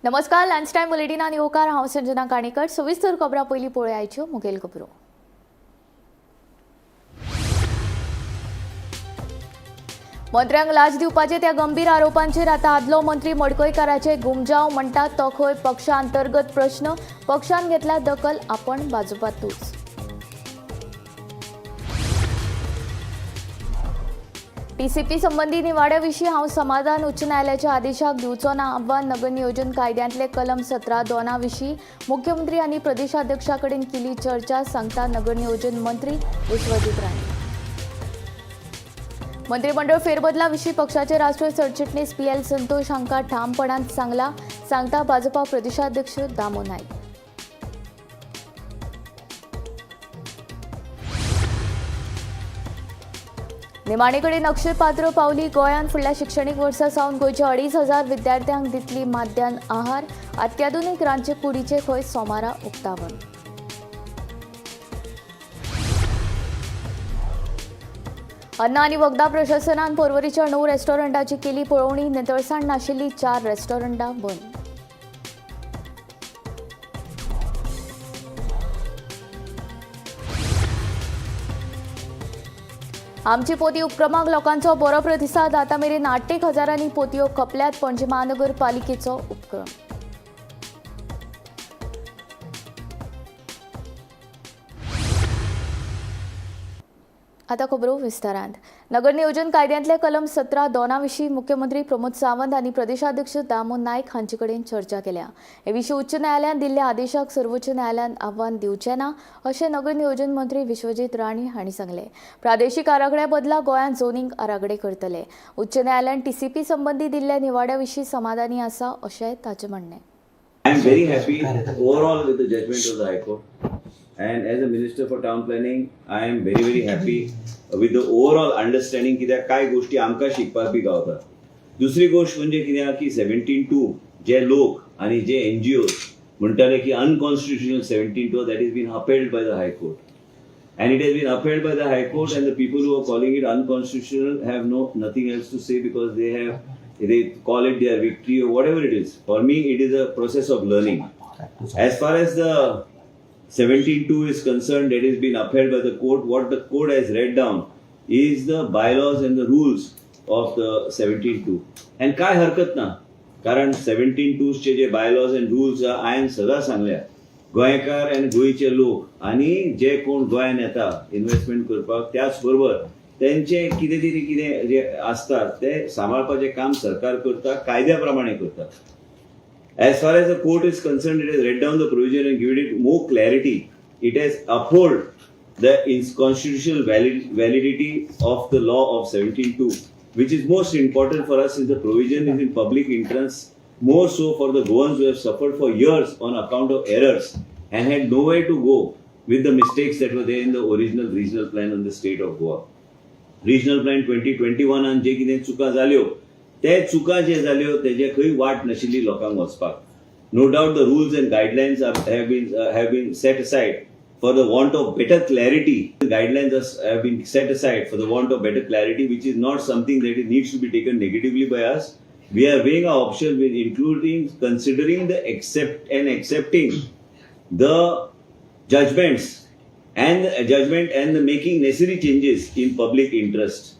नमस्कार, lunch time बुलेटिनान येवकार. हांव संजना काणेकर. सविस्तर खबरां पयलीं पळोवयाच्यो मुखेल खबरो. मंत्र्यांक लाच दिवपाचे त्या गंभीर आरोपांचेर आतां आदलो मंत्री मडकयकाराचे गुमजाव. म्हणटात तो खंय पक्षा अंतर्गत प्रश्न, पक्षान घेतला दखल, आपण भाजपातूच. टीसीपी संबंदी निवाड्या विशीं हांव समाधान. उच्च न्यायालयाच्या आदेशाक दिवचो ना आव्हान. नगरनियोजन कायद्यांतले कलम 17(2) विशीं मुख्यमंत्री आनी प्रदेशाध्यक्षा कडेन केली चर्चा, सांगता नगरनियोजन मंत्री विश्वजीत राणे. मंत्रिमंडळ फेरबदला विशीं पक्षाचे राष्ट्रीय सरचिटणीस पी एल संतोष हांकां ठामपणान सांगला, सांगता भाजपा प्रदेशाध्यक्ष दामू नायक. निमाणे कडेन अक्षयपात्र पावली. गोंयांत फुडल्या शिक्षणीक वर्सा सावन गोंयच्या 2500 विद्यार्थ्यांक दितली माध्यान आहार. अत्याधुनीक रांदचे कुडीचें खंय सोमारा उक्तावण. अन्न आनी वखदां प्रशासनान पर्वरीच्या 9 रेस्टॉरंटाची केली पळोवणी. नितळसाण नाशिल्ली 4 रेस्टॉरंटां बंद. आमची पोती उपक्रमाक लोकांचो बरो प्रतिसाद. आतां मेरेन 8 एक हजारांनी पोतयो खपल्यात. पणजे महानगरपालिकेचो उपक्रम. आता खबरो विस्तारांत. नगरनियोजन कायद्यांतले कलम 17(2) विशीं मुख्यमंत्री प्रमोद सावंत आनी प्रदेशाध्यक्ष दामू नायक हांचे कडेन चर्चा केल्या. हे विशीं उच्च न्यायालयान दिल्ल्या आदेशाक सर्वोच्च न्यायालयान आव्हान दिवचें ना, अशें नगरनियोजन मंत्री विश्वजीत राणे हांणी सांगलें. प्रादेशीक आराखड्या बदला गोंयांत झोनींग आराखडे करतले. उच्च न्यायालयान टीसीपी संबंदी दिल्ल्या निवाड्या विशीं समाधानी आसा, अशेंय ताचें म्हणणें. I am very happy overall with the judgment of the High Court. And as a Minister for Town Planning, I am very, very happy with the overall understanding, कित्याक कांय गोष्टी आमकां शिकपाक बी गावता. दुसरी गोष्ट म्हणजे कितें की 17(2) जे लोक आनी जे एनजीओ म्हणटाले की unconstitutional 17(2), that is been upheld by the High Court. And it has been upheld by the High Court, and the people who are calling it unconstitutional have no nothing else to say because they call it their victory or whatever it is. For me, it is a process of learning. As far as the 17(2) is concerned, that has been upheld by the court. What the court has read down is the bylaws and the rules of the 17(2). And काय हरकत ना, कारण 17(2) चे जे bylaws and rules हांवें सदां सांगल्या, गोंयकार आनी गोंयचे लोक आनी जे कोण गोंयान येता इन्व्हेस्टमेंट करपाक, त्याच बरोबर तेंचे कितें तरी कितें जे आसता ते सांबाळपाचें काम सरकार करता, कायद्या प्रमाणे करता. As far as the court is concerned, it has read down the provision and given it more clarity. It has upheld the constitutional validity of the law of 17(2), which is most important for us since the provision is in public interest, more so for the Goans who have suffered for years on account of errors and had nowhere to go with the mistakes that were there in the original regional plan on the state of Goa. Regional plan 2021 जे कितें चुका जाल्यो, ते चुका जे जाल्यो तेजे खंय वाट नाशिल्ली लोकांक वचपाक. No doubt the rules and guidelines have been set aside for the want of better clarity. Guidelines have been set aside for the want of better clarity, which is not something that it needs to be taken negatively by us. We are weighing our option with including considering the accept and accepting the judgments and the judgment and the making necessary changes in public interest.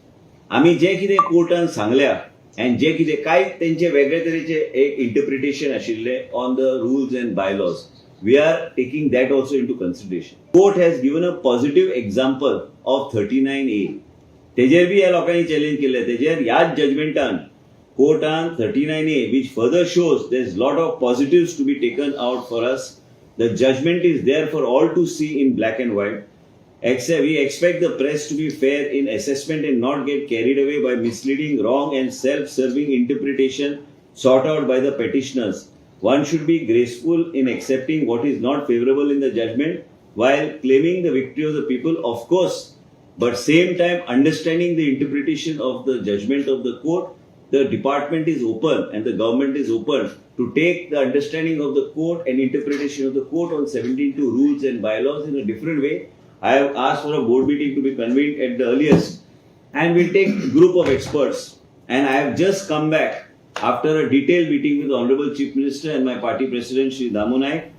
आमी जे कितें कोर्टान सांगल्या आनी जे कितें कांय तेंचे वेगळे तरेचे एक इंटरप्रिटेशन आशिल्ले on the rules and bylaws, we are taking that also into consideration. Court has given a positive example of 39A. तेजेर बी ह्या लोकांनी चॅलेंज केल्लें. तेजेर ह्याच जजमेंटान कोर्टान 39A, which further shows there is lot of positives to be taken out for us. The judgment is there for all to see in black and white. Except we expect the press to be fair in assessment and not get carried away by misleading, wrong, and self-serving interpretation sought out by the petitioners. One should be graceful in accepting what is not favorable in the judgment while claiming the victory of the people, of course, but same time understanding the interpretation of the judgment of the court. The department is open and the government is open to take the understanding of the court and interpretation of the court on 17(2) rules and bylaws in a different way. I have asked for a board meeting to be convened at the earliest and we'll take group of experts. And I have just come back After a detail meeting with honourable chief minister and my party president Shri Damu Naik.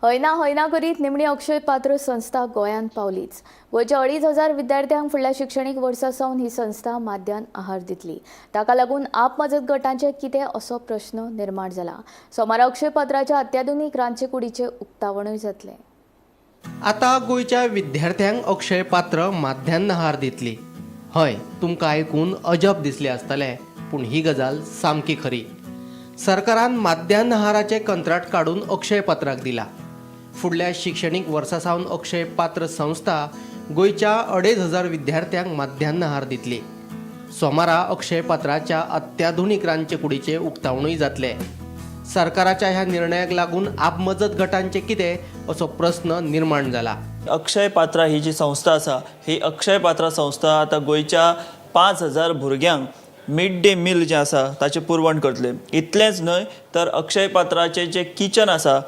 हयना हयना करीत निमणी अक्षय पात्र संस्था गोंयांत पावलीच. गोंयच्या 2500 विद्यार्थ्यांक फुडल्या शिक्षणीक वर्सा सावन ही संस्था माध्यान आहार दितली. ताका लागून आप मजत गटांचें कितें असो प्रश्न निर्माण जाला. सोमारा अक्षय पात्राच्या अत्याधुनीक रांदचे कुडीचें उक्तावणूय जातलें. आतां गोंयच्या विद्यार्थ्यांक अक्षय पात्र माध्यान आहार दितली. हय, तुमकां आयकून अजब दिसलें आसतलें, पूण ही गजाल सामकी खरी. सरकारान माध्यान आहाराचें कंत्राट काडून अक्षय पात्राक दिला. फुडल्या शिक्षणीक वर्सा सावन अक्षय पात्र संस्था गोंयच्या 2500 विद्यार्थ्यांक माध्यान आहार दितली. सोमारा अक्षय पात्राच्या अत्याधुनीक रांदचे कुडीचें उक्तावणूय जातलें. सरकाराच्या ह्या निर्णयाक लागून आपमजत गटांचें कितें असो प्रस्न निर्माण जाला. अक्षय पात्रा ही जी संस्था आसा, ही अक्षय पात्रा संस्था आतां गोंयच्या 5000 भुरग्यांक मिड डे मील जें आसा ताचें पुरवण करतले. इतलेंच न्हय तर अक्षय पात्राचें जें किचन आसा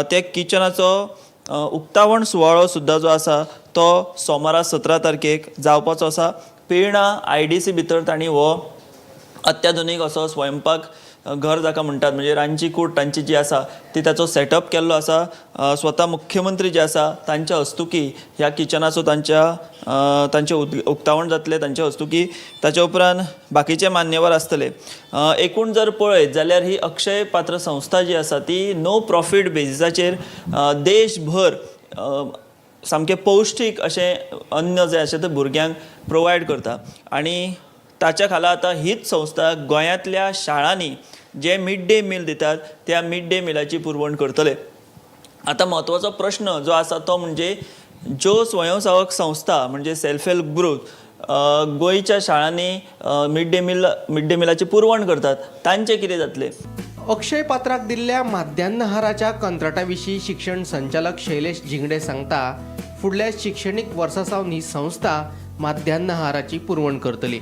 त्या किचनाचो उक्तावण सुवाळो सुद्दां जो आसा तो सोमारा 17 तारखेक जावपाचो आसा. पिळर्णा IDC भितर तांणी हो अत्याधुनीक असो स्वयंपाक घर जाका म्हणटात, म्हणजे रांदची कूड तांची जी आसा ती ताचो सेटअप केल्लो आसा. स्वता मुख्यमंत्री जे आसा तांच्या हस्तुकी ह्या किचनाचो तांचें उक्तावण जातलें तांच्या हस्तुकी. ताच्या उपरांत बाकीचे मान्यवर आसतले. एकूण जर पळयत जाल्यार ही अक्षय पात्र संस्था जी आसा ती नो प्रॉफीट बेजिसाचेर देशभर सामकें पौश्टीक अशें अन्न जें आसा तें भुरग्यांक प्रोवायड करता आनी ताच्या खाला आतां हीच संस्था गोंयांतल्या शाळांनी जे मिड डे मील दितात त्या मिड डे मिलाची पुरवण करतले. आतां म्हत्वाचो प्रश्न जो आसा तो म्हणजे ज्यो स्वयंसेवक संस्था म्हणजे सेल्फ हेल्प ग्रूप गोंयच्या शाळांनी मिड डे मिलाची पुरवण करतात तांचें कितें जातलें? अक्षय पात्राक दिल्ल्या माध्यान आहाराच्या कंत्राटा विशीं शिक्षण संचालक शैलेश झिंगडे सांगता, फुडल्या शिक्षणीक वर्सा सावन ही संस्था माध्यान आहाराची पुरवण करतली.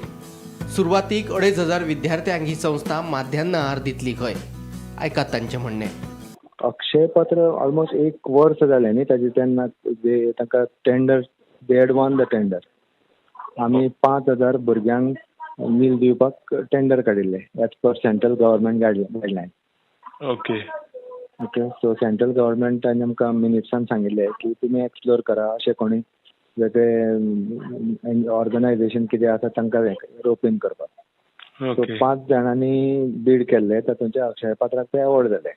सुरवातीक 2500 विद्यार्थ्यांक ही संस्था माध्यान आहार दितली खंय. आयकात तांचें म्हणणें. अक्षय पात्र ऑलमोस्ट 1 वर्स जालें न्ही ताजें, तेन्ना तांकां tender, they had won the tender. आमी 5000 भुरग्यांक मील दिवपाक टेंडर काडिल्लें as per central government guideline. Okay okay, so central गव्हर्मेंटान आमकां मिनिट्सान सांगिल्लें की तुमी एक्सप्लोर करा, अशें कोणी वेगळे ऑर्गनायजेशन कितें आसा तांकां रोप इन करपाक. सो 5 जाणांनी बीड केल्ले, तातूंतल्या अक्षय पात्राक ते एवॉर्ड जाले.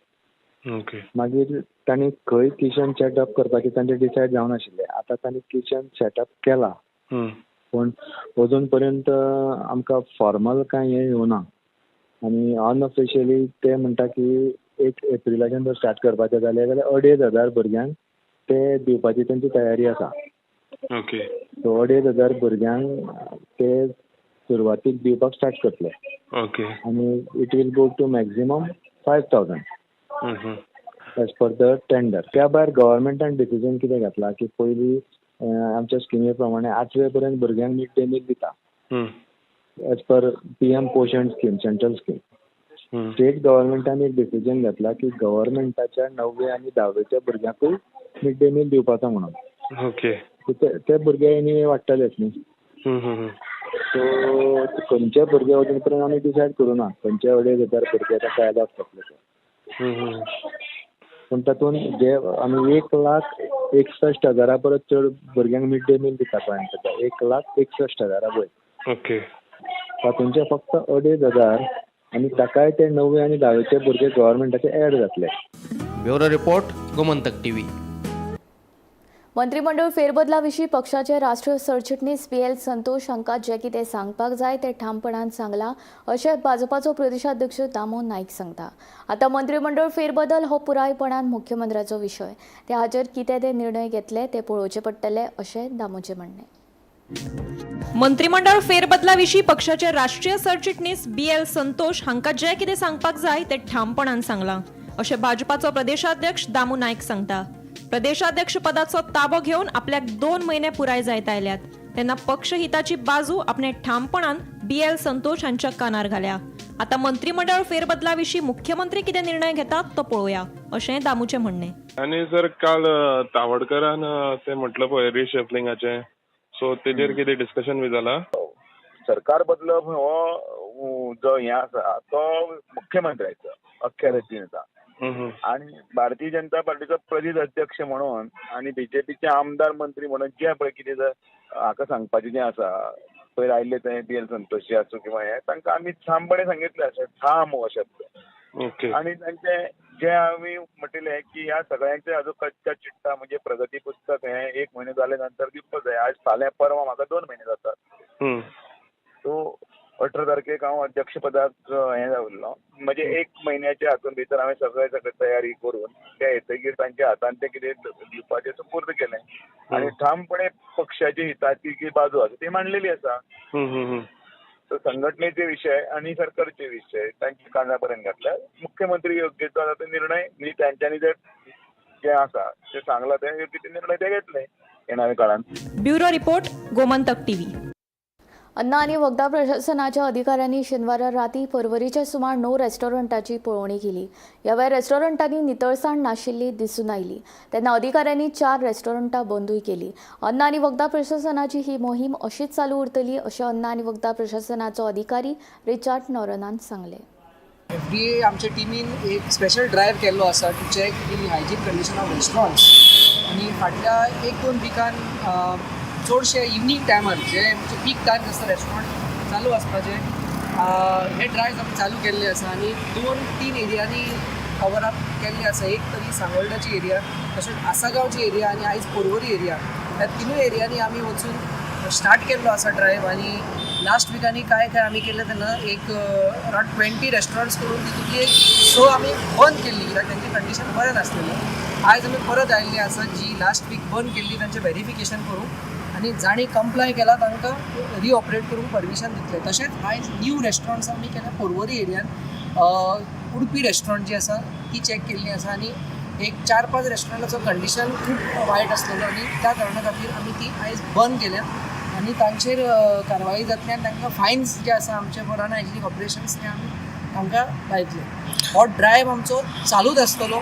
ओके, मागीर तांणी खंय किचन सेटअप करपाचें तांचें डिसायड जावनाशिल्लें. आतां तांणी किचन सेटअप केला, पूण अजून पर्यंत आमकां फॉर्मल कांय हें येवना आनी अनऑफिशियली ते म्हणटा की 1 एप्रिलाच्यान जर स्टार्ट करपाचें जालें जाल्यार 2500 भुरग्यांक ते दिवपाची तांची तयारी आसा. ओके, सो 2500 भुरग्यांक ते सुरवातीक दिवपाक स्टार्ट करतले. ओके, आनी it will go to maximum 5000 as per the tender. त्या भायर गव्हर्मेंटान डिसिजन कितें घेतला की पयलीं आमच्या स्किमी प्रमाणे 8वे पर्यंत भुरग्यांक मिड डे मील दिता as per PM Poshan scheme, central scheme. State गव्हर्मेंटान एक डिसिजन घेतला की गव्हर्मेंटाच्या 9वे आनी 10वेच्या भुरग्यांकूय मिड डे मील दिवपाचो म्हणून. ओके, ते भुरगे एनीवे वाडटलेच न्ही. सो खंयचे भुरगे अजून पर्यंत आमी डिसायड करूं ना खंयचे 2500 भुरगे ताका एडॉप्ट जातले ते. पूण तातूंत जे आमी 1,61,000 परस चड भुरग्यांक मिड डे मील दिता गोंयांत सद्या, 1,61,000 वयर. ओके, तातूंचे फक्त 2500 आनी ताकाय ते 9वे आनी 10वेचे भुरगे गव्हर्मेंटाचे एड जातले. Bureau report, Gomantak TV. मंत्रिमंडळ फेरबदला विशीं पक्षाचे राष्ट्रीय सरचिटणीस BL Santosh हांकां जें कितें सांगपाक जाय तें ठामपणान सांगलां अशें भाजपाचो प्रदेशाध्यक्ष दामो नायक सांगता. आतां मंत्रिमंडळ फेरबदल हो पुरायपणान मुख्यमंत्र्याचो विशय, ते हाचेर कितें ते निर्णय घेतले ते पळोवचे पडटले अशें दामोचें म्हणणें. मंत्रिमंडळ फेरबदला विशीं पक्षाचे राष्ट्रीय सरचिटणीस BL Santosh हांकां जें कितें सांगपाक जाय तें ठामपणान सांगलां अशें भाजपाचो प्रदेशाध्यक्ष दामू नायक सांगता. प्रदेशाध्यक्ष पदाचो ताबो घेवन आपल्याक 2 म्हयने पुराय जायत आयल्यात तेन्ना पक्षहिताची बाजू आपणे ठामपणान BL Santosh हांच्या कानार घाल्या. आतां मंत्रिमंडळ फेरबदला विशीं मुख्यमंत्री कितें निर्णय घेतात तो पळोवया अशें दामूचें म्हणणें. आनी सर काल तावडकरान ते म्हटलं पळय रिशफलिंगाचें, सो तेजेर कितें डिस्कशन बी जाला? सरकार बदलप हो जो हें आसा तो मुख्यमंत्र्याचो अख्ख्या रचनेचा आनी भारतीय जनता पार्टीचो प्रदेश अध्यक्ष म्हणून आनी बीजेपीचे आमदार मंत्री म्हणून जे पळय कितें हाका सांगपाचें जें आसा पयर आयिल्ले ते बी एल संतोषी आसूं किंवा हें तांकां आमी ठामपणे सांगितलें अशें ठाम हो शब्द. ओके. आनी तांचे जे आमी म्हटिल्लें की ह्या सगळ्यांचे हाजो कच्चा चिट्टा म्हणजे प्रगती पुस्तक हें 1 म्हयनो जाले नंतर दिवपाक जाय. आज फाल्यां परवां म्हाका 2 म्हयने जातात. सो 18 तारखेक हांव अध्यक्षपदाक हें जाल्लो म्हणजे 1 म्हयन्याच्या हातून भितर हांवें सगळें सगळें तयारी करून ते येतगीर तांच्या हातान तें कितें दिवपाचें सुपूर्द केलें आनी ठामपणे पक्षाची हिताची जी बाजू आसा ती मांडलेली आसा. तर संघटनेचे विशय आनी सरकारचे विशय तांच्या काना पर्यंत घातल्या. मुख्यमंत्री योग्य तो आतां निर्णय म्हणजे तांच्यांनी जे जे आसा ते सांगला ते योग्य ते निर्णय ते घेतले येणाऱ्या काळान. Bureau report, Gomantak TV. अन्न आनी वखदां प्रशासनाच्या अधिकाऱ्यांनी शेनवारा राती पर्वरीच्या सुमार 9 रेस्टॉरंटाची पळोवणी केली. ह्या वेळार रेस्टॉरंटांनी नितळसाण नाशिल्ली दिसून आयली तेन्ना अधिकाऱ्यांनी 4 रेस्टॉरंटां बंदूय केली. अन्न आनी वखदां प्रशासनाची ही मोहीम अशीच चालू उरतली अशें अन्न आनी वखदां प्रशासनाचो अधिकारी रिचार्ड नॉरनान सांगलें. एफडीए आमच्या टिमीन एक स्पेशल ड्रायव्ह केल्लो आसा to check the hygiene condition of restaurants. आनी फाटल्या 1-2 विकान चडशे इवनींग टायमार जे आमचे पीक टायम आसता रेस्टॉरंट चालू आसपाचे हे ड्रायव्ह आमी चालू केल्ले आसा आनी 2-3 एरियांनी कवर अप केल्ले आसा. एक तरी सांगोल्डाची एरिया, तशेंच आसागांवची एरिया आनी आयज पोरवरी एरिया. ह्या 3 एरियांनी आमी वचून स्टार्ट केल्लो आसा ड्रायव्ह. आनी लास्ट विकांनी काय काय आमी केलें तेन्ना एक अरावंड 20 रेस्टॉरंट्स करून तितूंतली एक 6 आमी बंद केल्ली कित्याक तांची कंडिशन बरें नासलेलें. आयज आमी परत आयिल्ली आसा जी लास्ट वीक बंद केल्ली तांचें वेरिफिकेशन करूंक आनी जांणी कंप्लाय केला तांकां रिऑपरेट करूंक परमिशन दितले. तशेंच आयज न्यू रेस्टॉरंट्स आमी केल्या पोरवरी एरियान उडपी रेस्टॉरंट जी आसा ती चॅक केल्ली आसा आनी एक 4-5 रेस्टॉरंटाचो कंडिशन खूब वायट आसलेलो आनी त्या कारणा खातीर आमी ती आयज बंद केल्या आनी तांचेर कारवाई जातली आनी तांकां फायन्स जे आसा आमचे बरोबर हायजिनीक ऑपरेशन्स ते आमी तांकां लायतले. हो ड्रायव्ह आमचो चालूच आसतलो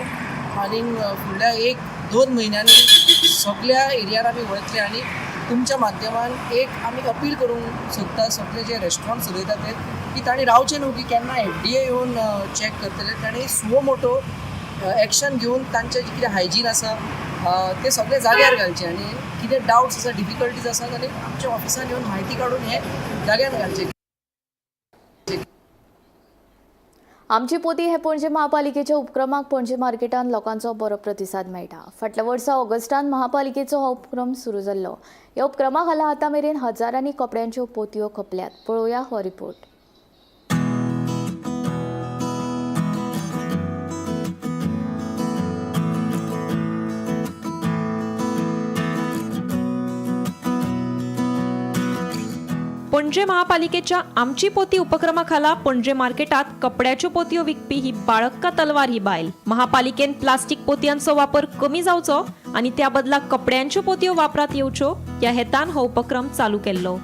आनी फुडल्या 1-2 म्हयन्यांनी सगल्या एरियार आमी वयतले आनी तुमच्या माध्यमान एक आमी अपील करूंक सोदता सगळे जे रेस्टॉरंट चलयता ते की तांणी रावचें न्हू की केन्ना एफडीए येवन चॅक करतले. तांणी सुओ मोटो एक्शन घेवन तांचें जें कितें हायजीन आसा ते सगळे जाग्यार घालचे आनी कितें डावट्स आसा, डिफिकल्टीज आसा जाल्यार आमच्या ऑफिसान येवन म्हायती काडून हें जाग्यार घालचें. आमची पोती हे पणजे महापालिकेच्या उपक्रमाक पणजे मार्केटान लोकांचो बरो प्रतिसाद मेळटा. फाटल्या वर्सा ऑगस्टान महापालिकेचो हो उपक्रम सुरू जाल्लो. ह्या उपक्रमा खाला आतां मेरेन हजारांनी कपड्यांच्यो पोतयो खपल्यात. पळोवया हो रिपोर्ट. पणजे महापालिकेच्या आमची पोती उपक्रमाखाला पणजे मार्केटात कपड्याच्यो पोतयो विकपी ही बाळक्का तलवार ही बायल. महापालिकेन प्लास्टीक पोतयांचो वापर कमी जावचो आनी त्या बदला कपड्यांच्यो पोतयो वापरात येवच्यो ह्या हेतान हो उपक्रम चालू केल्लो.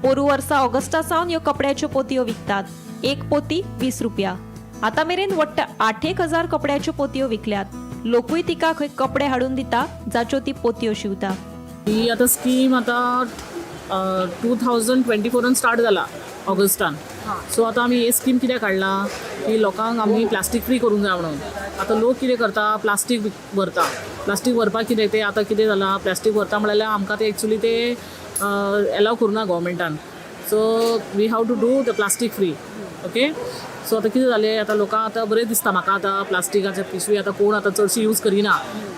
पोरू वर्सा ऑगस्टा सावन ह्यो कपड्याच्यो पोतयो विकतात. एक पोती 20 रुपया. आतां मेरेन वट्ट 8,000 कपड्याच्यो पोतयो विकल्यात. लोकूय तिका खंय कपडे हाडून दिता जाच्यो ती पोतयो शिवता. ही आतां स्कीम आतां 2024 स्टार्ट जाला ऑगस्टान. सो आतां आमी ही स्कीम कित्याक काडला की लोकांक आमी प्लास्टीक फ्री करूंक जाय म्हणून. आतां लोक कितें करता, प्लास्टीक व्हरता. प्लास्टीक व्हरपाक कितें तें आतां कितें जालां, प्लास्टीक व्हरता म्हणल्यार आमकां तें एक्चुली तें एलाव करूं ना गव्हर्मेंटान. So we have to do the plastic free. Okay, so आतां कितें जालें, आतां लोकांक आतां बरें दिसता म्हाका आतां प्लास्टिकाचे पिशवी आतां कोण आतां चडशी यूज करिना.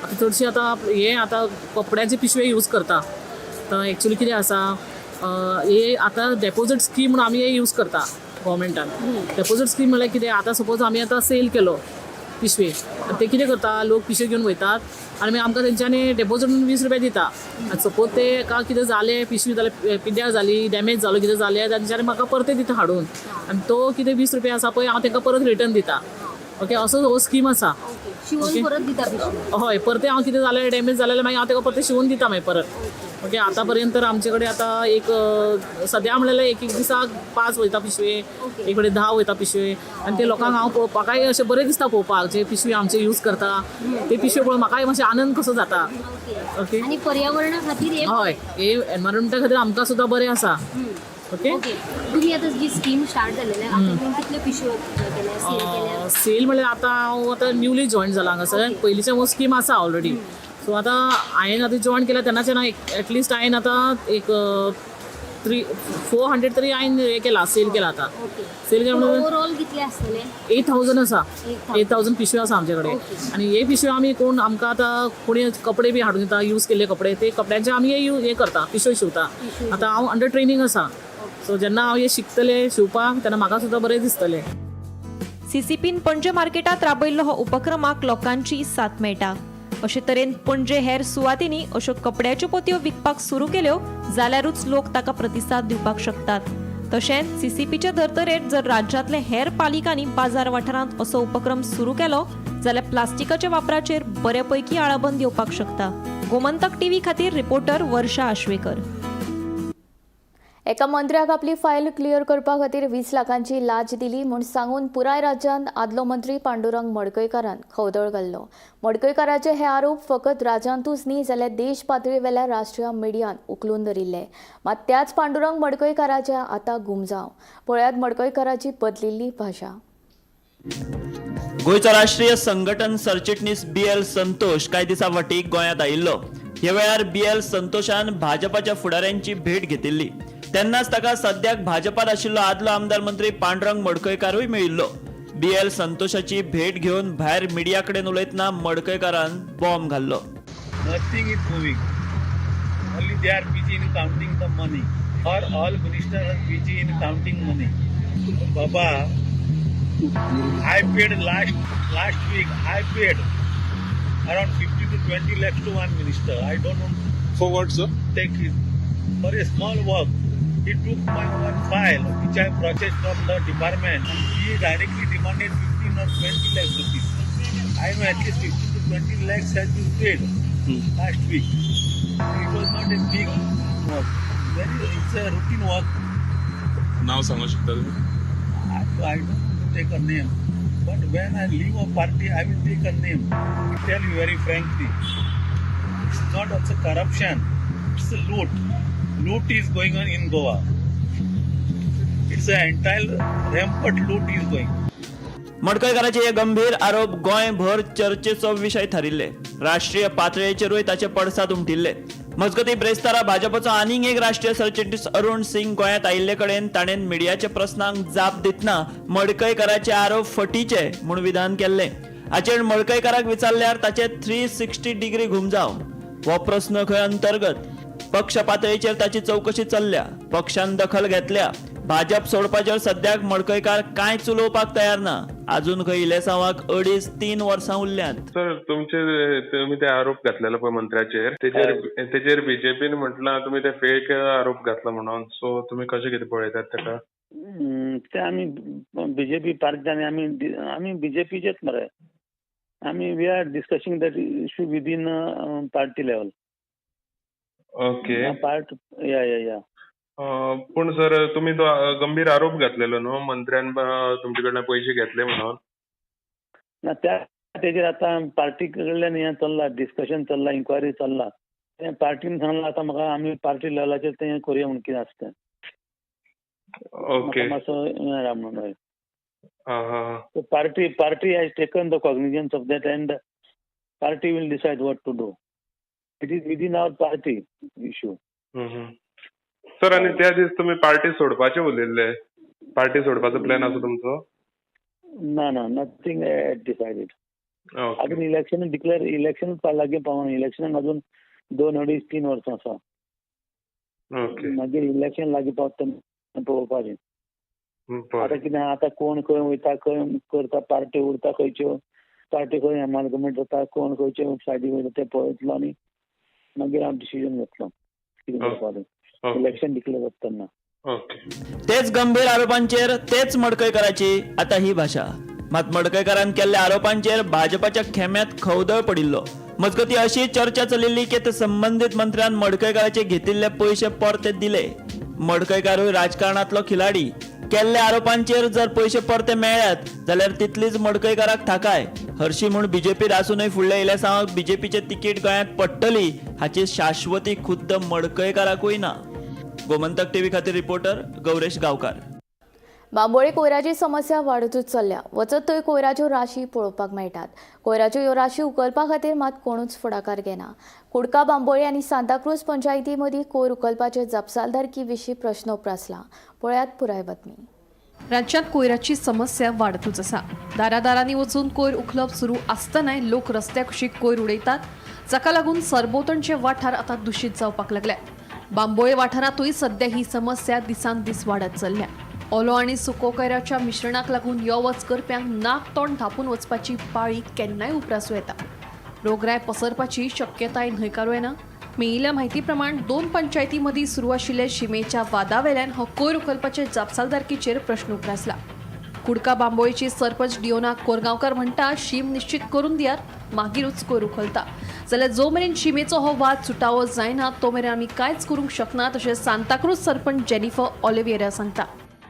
आतां चडशी आतां हें आतां कपड्याचे पिशवे यूज करता. तर एक्चुली कितें आसा, हे आतां डेपोजीट स्कीम म्हणून आमी हे यूज करता गव्हर्मेंटान. डेपोजीट स्कीम म्हणल्यार कितें, आतां सपोज आमी आतां सेल केलो पिशवे, ते कितें करता, लोक पिशवे घेवन वयतात आनी मागीर आमकां तेंच्यांनी डेपोजीट म्हणून 20 रुपया दिता. आनी सपोज ते एका कितें जालें, पिशवी जाल्यार पिड्ड्यार जाली, डॅमेज जालो, कितें जालें, तेंच्यांनी म्हाका परते दिता हाडून आनी तो कितें 20 रुपया आसा पळय हांव तांकां परत रिटर्न दिता. ओके, असो हो स्कीम आसा. शिवून परत दिता पिशवी? हय, परते हांव कितें जालें डॅमेज जालें मागीर हांव ताका परतें शिवून दिता मागीर परत. ओके, आतां पर्यंत तर आमचे कडेन आतां एक सद्या म्हणल्यार एक एक दिसाक 5 वयता पिशवे, एक कडेन 10 वयता पिशवे. आनी ते लोकांक हांव पळोवपाकय अशें बरें दिसता पळोवपाक, जे पिशवी आमचे यूज करता ते पिशवे पळोवन म्हाकाय मातशें आनंद कसो जाता. ओके, आनी पर्यावरणा खातीर हय, हे एनवायरमेंटा खातीर आमकां सुद्दां बरें आसा. ओके. ओके, तुम्ही आता जी स्कीम स्टार्ट जालेली आहा, आतां कितल्यो पिशव्यो केल्या, सेल केल्या? सेल म्हणल्यार आतां हांव आतां न्यूली जॉईन जाला हांगासर. पयलींचे हो स्कीम आसा ऑलरेडी. सो आतां हांवें आतां जॉईन केल्या तेन्नाच्यान एटलिस्ट हांवें आतां एक 300-400 तरी हांवें हें केला, सेल केला आतां. सेल केला म्हणून ओवरऑल कितले आसतले? 8,000 आसा. 8,000. 8,000 पिशव्यो आसा आमचे कडेन. आनी हे पिशव्यो आमी कोण आमकां आतां कोणी कपडे बी हाडून दिता, यूज केल्ले कपडे, ते कपड्यांचे आमी हे करता, पिशव्यो शिंवता. आतां हांव अंडर ट्रेनींग आसा, सो जेन्ना हांव हे शिकतलें शिंवपाक तेन्ना म्हाका सुद्दां बरें दिसतलें. सीसीपीन पणजे मार्केटात राबयल्लो हो उपक्रमाक लोकांची साथ मेळटा. अशे तरेन पणजे हेर सुवातींनी अश्यो कपड्याच्यो पोतयो विकपाक सुरू केल्यो जाल्यारूच लोक ताका प्रतिसाद दिवपाक शकतात. तशेंच सीसीपीचे धर्तरेर जर राज्यांतले हेर पालिकांनी बाजार वाठारांत असो उपक्रम सुरू केलो जाल्यार प्लास्टिकाच्या वापराचेर बरे पैकी आळाबंद येवपाक शकता. गोमंतक टीव्ही खातीर रिपोर्टर वर्षा आश्वेकर. एका मंत्र्याक आपली फायल क्लियर करपा खातीर 20 लाखांची लाच दिली म्हूण सांगून पुराय राज्यांत आदलो मंत्री पांडुरंग मडकयकारान खवदळ घाल्लो. मडकयकाराचे हे आरोप फकत राज्यांतूच न्ही जाल्यार देश पातळीवेल्या राष्ट्रीय मिडियान उखलून धरिल्ले. मात त्याच पांडुरंग मडकयकाराचे आतां गुमजाव. पळयात मडकयकाराची बदलिल्ली भाशा. गोंयचो राष्ट्रीय संघटन सरचिटणीस बी एल संतोष कांय दिसां फाटीं गोंयांत आयिल्लो. ह्या वेळार बी एल संतोषान भाजपाच्या फुडाऱ्यांची भेट घेतिल्ली. तेन्नाच ताका सद्याक भाजपात आशिल्लो आदलो आमदार मंत्री पांडुरंग मडकयकारूय मेळिल्लो. बी एल संतोषाची भेट घेवन भायर मिडिया कडेन उलयतना मडकयकारान बॉम्ब घाल्लो. Nothing is moving. Only they are busy in counting the money. Or all ministers are busy in counting money. Baba, I paid last week. I paid around 50 to 20 lakhs to one minister. I don't want For what, sir? Take his for a small work. He took my one file which I processed from the department, and he directly demanded 15 or 20 lakhs rupees. I know at least 15 to 20 lakhs has been paid last week. It was not a big work. It's a routine work. नाव सांगू शकता तुम्ही? I don't want to take a name, but when I leave a party, I will take a name. I tell you very frankly, it's not also corruption, it's a loot. Loot is going on in Goa. It's an entire rampant loot is going. मडकयकाराचे हे गंभीर आरोप गोंयभर चर्चेचो विशय थारिल्ले. राष्ट्रीय पातळेचेरूय ताचे पडसाद उमटिल्ले. मजगतीं, ब्रेस्तारा भाजपाचो आनीक एक राष्ट्रीय सरचिटणीस अरुण सिंग गोंयांत आयिल्ले कडेन ताणें मिडियाच्या प्रस्नांक जाप दितना मडकयकाराचे आरोप फटीचे म्हूण विधान केल्लें. हाचेर मडकयकाराक विचारल्यार ताचे 360 डिग्री घुमजाव. हो प्रस्न खंय अंतर्गत पक्ष पातळीचेर ताची चवकशी चल्ल्या. पक्षान दखल घेतल्या. भाजप सोडपाचेर सद्याक मडकयकार कांयच उलोवपाक तयार ना. अजून खंय इलेसांवाक 2.5-3 वर्सां उरल्यांत. सर, तुमचे तुम्ही ते आरोप घातलेले पळय मंत्र्याचेर, तेचेर बीजेपीन म्हटलां तुमी ते फेक आरोप घातला म्हणून. सो तुमी कशें कितें पळयतात ताका? ते आमी बीजेपी पार्टी आनी आमी बीजेपीचेच मरे. आमी we are discussing that issue within party level. Part या. पूण सर, तुमी तो गंभीर आरोप घातलेलो न्हू, मंत्र्यान तुमचे कडल्यान पयशे घेतले म्हणून? ना, त्या तेजेर आतां पार्टी कडल्यान हें चल्लां, डिस्कशन चल्लां, इन्क्वायरी चल्लां. तें पार्टीन सांगलां आतां म्हाका, आमी पार्टी लेवलाचेर तें करुया म्हणून कितें आसा तें. म्हाका मातसो हें राव म्हणून, हय. आं हां. So party has taken the cognizance of that and party will decide what to do. It is within our party issue. Sir, आनी त्या दीस तुमी पार्टी सोडपाचे उलयल्ले. पार्टी सोडपाचो प्लॅन आसा तुमचो? ना ना, नथींग डिसायडेड. अजून इलेक्शन डिक्लेअर, इलेक्शन लागीं पावना. इलेक्शनाक अजून 2-2.5-3 वर्सां आसा. मागीर इलेक्शन लागीं पावता तेन्ना पळोवपाचें. आतां कितें, आतां कोण खंय वयता, खंय करता, पार्टी उरता खंयच्यो, पार्टी खंय एमालगमेट जाता, कोण खंयचे सायडीक वयता तें पळयतलो आनी मागीर हांव डिसिजन घेतलो कितें करपाचें, इलेक्शन डिक्लेअर जाता तेन्ना. तेच गंभीर आरोपांचेर तेच मडकयकाराची आता ही भाशा. मात मडकयकारान केल्ल्या आरोपांचेर भाजपाच्या खेम्यात खवदळ पडिल्लो. मजगती, अशी चर्चा चलिल्ली की ते संबंदीत मंत्र्यान मडकयकाराचे घेतिल्ले पयशे परते दिले. मडकयकारूय राजकारणातलो खिलाडी. केल्ल्या आरोपांचेर जर पयशे परते मेळ्ळ्यात जाल्यार तितलीच मडकयकाराक थाकाय. हरशी म्हूण बीजेपीत आसूनय फुडल्या इलेसांवाक बीजेपीचे तिकीट गोंयांत पडटली हाची शाश्वती खुद्द मडकयकाराकूय ना. गोमंतक टीव्ही खातीर रिपोर्टर गौरेश गांवकार. बांबोळे कोयराची समस्या वाडतूच चल्ल्या. वचत थंय कोयराच्यो राशी पळोवपाक मेळटात. कोयराच्यो ह्यो राशी उखलपा खातीर मात कोणूच फुडाकार घेना. कुडका, बांबोळे आनी सांताक्रूज पंचायती मदीं कोयर उखलपाचे जापसालदारकी विशीं प्रश्न उप्रासला. पळयात पुराय बातमी. राज्यांत कोयराची समस्या वाडतूच आसा. दारादारांनी वचून कोयर उखलप सुरू आसतनाय लोक रस्त्या कुशीक कोयर उडयतात, जाका लागून सरभोंवतणचे वाठार आतां दुशीत जावपाक लागल्यात. बांबोळे वाठारांतूय सध्या ही समस्या दिसान दीस वाडत चल्ल्या. ओलो आनी सुको कोयराच्या मिश्रणाक लागून यो वच करप्यांक नाक तोंड धांपून वचपाची पाळी केन्नाय उप्रासूं येता. रोगराय पसरपाची शक्यताय न्हयकारूं येना. मेळिल्ल्या म्हायती प्रमाण 2 पंचायती मदीं सुरू आशिल्ल्या शिमेच्या वादावेल्यान हो कोयर उखलपाचे जापसालदारकीचेर प्रश्न उप्रासला. कुडका बांबोळेची सरपंच डिओना कोरगांवकार म्हणटा, शीम निश्चित करून दियार मागीरूच कोयर उखलता, जाल्यार जो मेरेन शिमेचो हो वाद सुटावो जायना तो मेरेन आमी कांयच करूंक शकना, अशें सांताक्रूज सरपंच जेनिफर ऑलिव्हिएरा सांगता.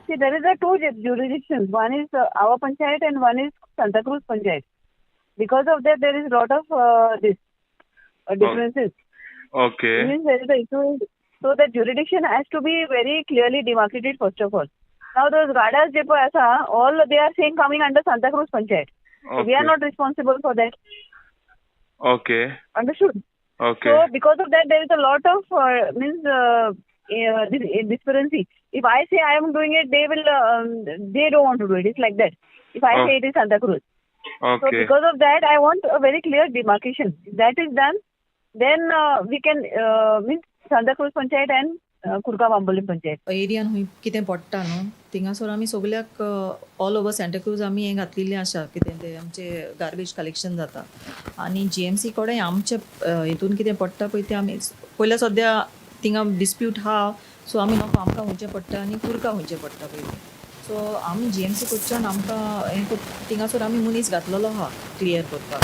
See, there is a two jurisdictions. One is our panchayat and one is Santa Cruz panchayat. Because of that, there is lot of this differences. Okay. Means there is a issue. So the jurisdiction has to be very clearly demarcated first of all. Now those gadas je pay asa, all they are saying coming under Santa Cruz panchayat. Okay. So we are not responsible for that. Okay. Understood? Okay. So because of that, there is a lot of disparity. If I say I am doing it, they will. They don't want to do it. It's like that. If I say it is Santa Cruz. Okay. So because of that, I want a very clear demarcation. If that is done, then we can means Santa Cruz Panchayat and Kurka Bambolim Panchayat. एरियान हुंय कितें पडटा न्हू थिंगासर आमी सगल्याक all over Santa Cruz आमी हें घातलेलें आसा, कितें तें आमचें गार्बेज कलेक्शन जाता आनी जीएमसी कडेन आमचे हितून कितें पडटा पळय तें आमी पयल्या सद्या थिंगा डिस्प्यूट आहा, सो आमी नको आमकां हुंयचें पडटा आनी कुर्का हुंयचें पडटा पयलीं. सो आमी जीएमसी कडच्यान आमकां हें थिंगासर आमी मनीस घातलेलो आहा क्लियर करपाक,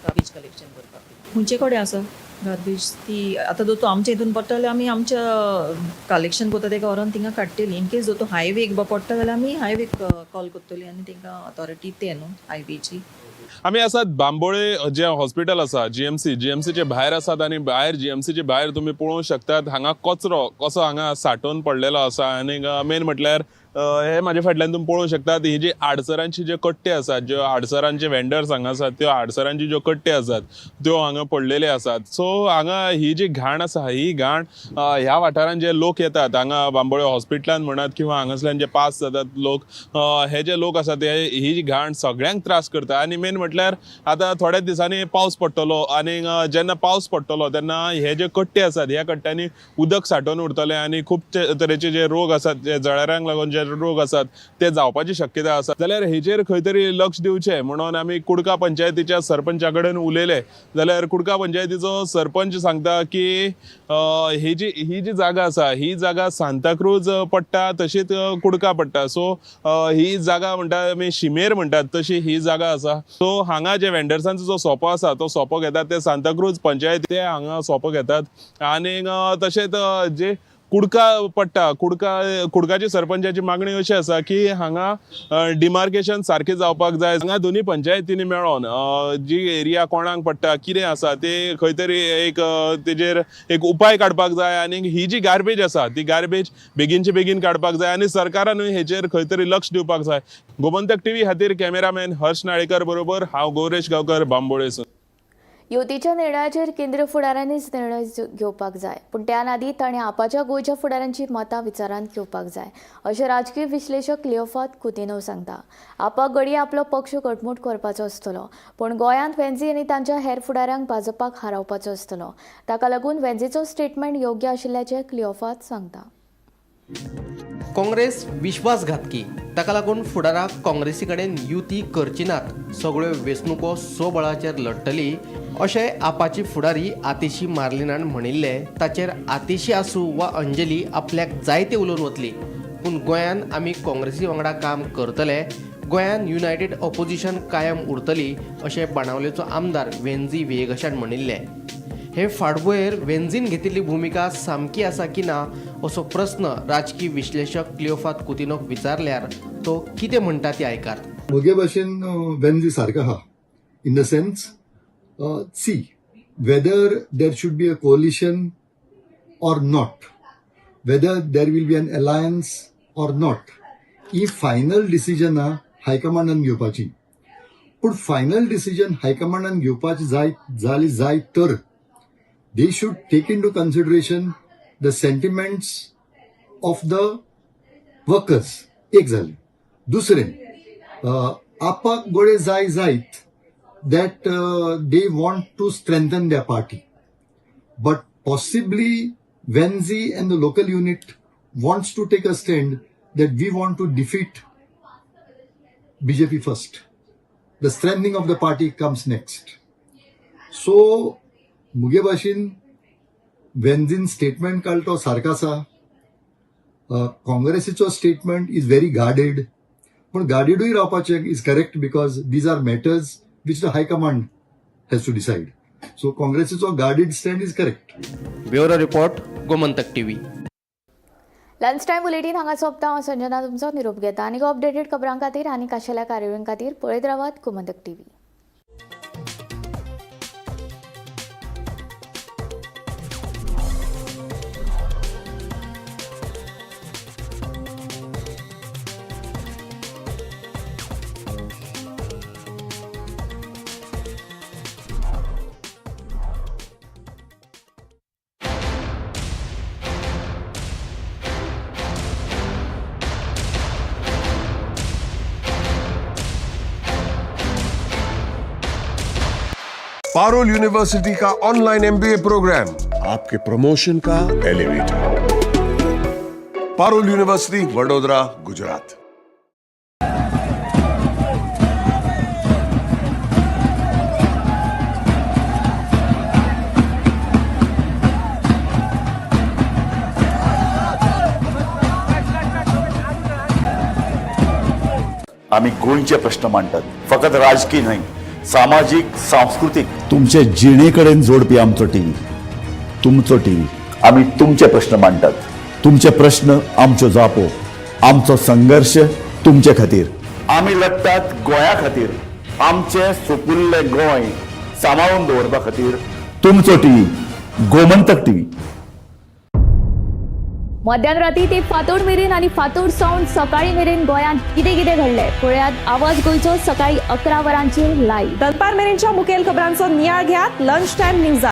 गार्बेज कलेक्शन करपाक. हुंयचे कडेन आसा गार्बेज ती आतां जर तूं आमच्या हितून पडटा जाल्यार आमी आमच्या कलेक्शन करता तेका व्हरोन थिंगा काडटली. इन केस जर तूं हायवेक पडटा जाल्यार आमी हायवेक कॉल करतली आनी तेंकां ऑथॉरिटी ते न्हू हायवेची. आमी आसात बांबोळे जे हॉस्पिटल आसा जीएमसी, जीएमसीचे भायर आसात आनी भायर जीएमसीचे भायर तुमी पळोवंक शकतात हांगा कचरो कसो हांगा साठोवन पडलेलो आसा. आनी मेन म्हटल्यार हे म्हाजे फाटल्यान तुमी पळोवंक शकतात ही जी आडसरांची जे कट्टे आसात, ज्यो आडसरांचे वेंडर्स हांगा आसात त्यो आडसरांची ज्यो कट्टे आसात त्यो हांगा पडलेले आसात. सो हांगा ही जी घाण आसा ही घाण ह्या वाठारांत जे लोक येतात हांगा बांबोळे हॉस्पिटलान म्हणात किंवा हांगासल्यान जे पास जातात लोक, हे जे लोक आसात ते ही जी घाण सगळ्यांक त्रास करता. आनी मेन म्हटल्यार आतां थोड्याच दिसांनी पावस पडटलो आनी जेन्ना पावस पडटलो तेन्ना हे जे कट्टे आसात ह्या कट्ट्यांनी उदक साठोवन उरतलें आनी खूब तरेचे जे रोग आसात जे जळारांक लागून जे रोग आसात ते जावपाची शक्यता आसा. जाल्यार हेचेर खंय तरी लक्ष दिवचें म्हणून आमी कुडका पंचायतीच्या सरपंचा कडेन उलयले. जाल्यार कुडका पंचायतीचो सरपंच सांगता की ही जी जागा आसा ही जागा सांताक्रूज पडटा तशीच कुडका पडटा. सो ही जागा म्हणटा आमी शिमेर म्हणटात तशी ही जागा आसा. सो हांगा जे वेंडर्सांचो जो सोपो आसा तो सोपो घेतात ते सांताक्रूज पंचायत ते हांगा सोपो घेतात. आनी तशेंच जे कुडका पडटा कुडकाची सरपंचाची मागणी अशी आसा की हांगा डिमार्केशन सारकें जावपाक जाय. हांगा दोनी पंचायतींनी मेळोन जी एरिया कोणाक पडटा कितें आसा ते खंय तरी एक तेजेर एक उपाय काडपाक जाय आनी ही जी गार्बेज आसा ती गार्बेज बेगीनचे बेगीन काडपाक जाय आनी सरकारानूय हेचेर खंय तरी लक्ष दिवपाक जाय. गोमंतक टीव्ही खातीर कॅमेरामॅन हर्ष नाळेकर बरोबर हांव गौरेश गांवकर, बांबोळेसून. युतीच्या निर्णयाचेर केंद्रीय फुडाऱ्यांनीच निर्णय घेवपाक जाय, पूण त्या आदी ताणें आपाच्या गोंयच्या फुडाऱ्यांची मतां विचारांत घेवपाक जाय अशें राजकीय विश्लेशक क्लियोफात कुतिन्हो सांगता. आपाक घडये आपलो पक्ष घटमूट करपाचो आसतलो, पूण गोंयांत वेंझी आनी तांच्या हेर फुडाऱ्यांक भाजपाक हारोवपाचो आसतलो. ताका लागून वेंझीचो स्टेटमेंट योग्य आशिल्ल्याचें क्लियोफात सांगता. काँग्रेस विश्वासघातकी, ताका लागून फुडाराक काँग्रेसी कडेन युती करची नात, सगळ्यो वेंचणुको स्वबळाचेर लढटली अशें आपाची फुडारी आतिशी मार्लिनान म्हणिल्लें. ताचेर आतिशी आसूं वा अंजली आपल्याक जायते उलोवन वतली, पूण गोंयान आमी काँग्रेसी वांगडा काम करतले, गोंयान युनायटेड ऑपोजिशन कायम उरतली अशें बाणावलेचो आमदार वेंझी व्हिएगशान म्हणिल्लें. हे फाटभुंयेर वेंझीन घेतिल्ली भुमिका सामकी आसा की ना असो प्रस्न राजकी विश्लेशक क्लियोफात कुतिनोक विचारल्यार तो कितें म्हणटा ती आयकात. म्हगे भाशेन वेंझी सारको आहा in the sense see whether there should be a coalition or not. whether there will be an alliance or not ही फायनल डिसिजनां हायकमांडान घेवपाची. पूण फायनल डिसिजन हायकमांडान घेवपाची जाय जाली जाय तर they should take into consideration the sentiments of the workers. एक जालें. दुसरें, आपाक गोळे जाय जायत that they want to strengthen their party, but possibly Venzy and the local unit wants to take a stand that we want to defeat BJP first. The strengthening of the party comes next. So मुगे भाशेन वेन्झीन statement काडलो तो सारको आसा. काँग्रेसीचो statement is very guarded, पूण गार्डेडूय रावपाचें is correct because these are matters which the high command has to decide. So काँग्रेसीचो guarded stand is correct. Bureau report, Gomantak TV. Lunch time bulletin हांगा सोंपता. हांव संजना तुमचो निरोप घेता आनी अपडेटेड खबरां खातीर आनी खाशेल्या कार्यावळीं खातीर पळयत रावात गोमंतक टीव्ही. पारुल यूनिवर्सिटी का ऑनलाइन एमबीए प्रोग्राम, आपके प्रमोशन का एलिवेटर. पारुल यूनिवर्सिटी, वडोदरा, गुजरात. आमी गोंयचे प्रश्न मांडटात, फकत राजकीय न्हय, सामाजीक, सांस्कृतीक. तुमचे जिणे कडेन जोडपी आमचो टीव्ही, तुमचो टीव्ही. आमी तुमचे प्रश्न मांडटात, तुमचे प्रश्न आमच्यो जापो, आमचो संघर्श तुमचे खातीर. आमी लढटात गोंया खातीर, आमचें सुपुल्लें गोंय सांबाळून दवरपा खातीर. तुमचो टीव्ही, गोमंतक टीव्ही. मध्यान राती ते फांतोड मेरेन आनी फांतोड सावन सकाळी मेरेन गोंयांत कितें कितें घडलें पळयात आवाज गोंयचो सकाळी 11 वरांचेर लायव्ह. दनपार मेरेनच्या मुखेल खबरांचो नियाळ घेयात लंच टायम न्यूजार.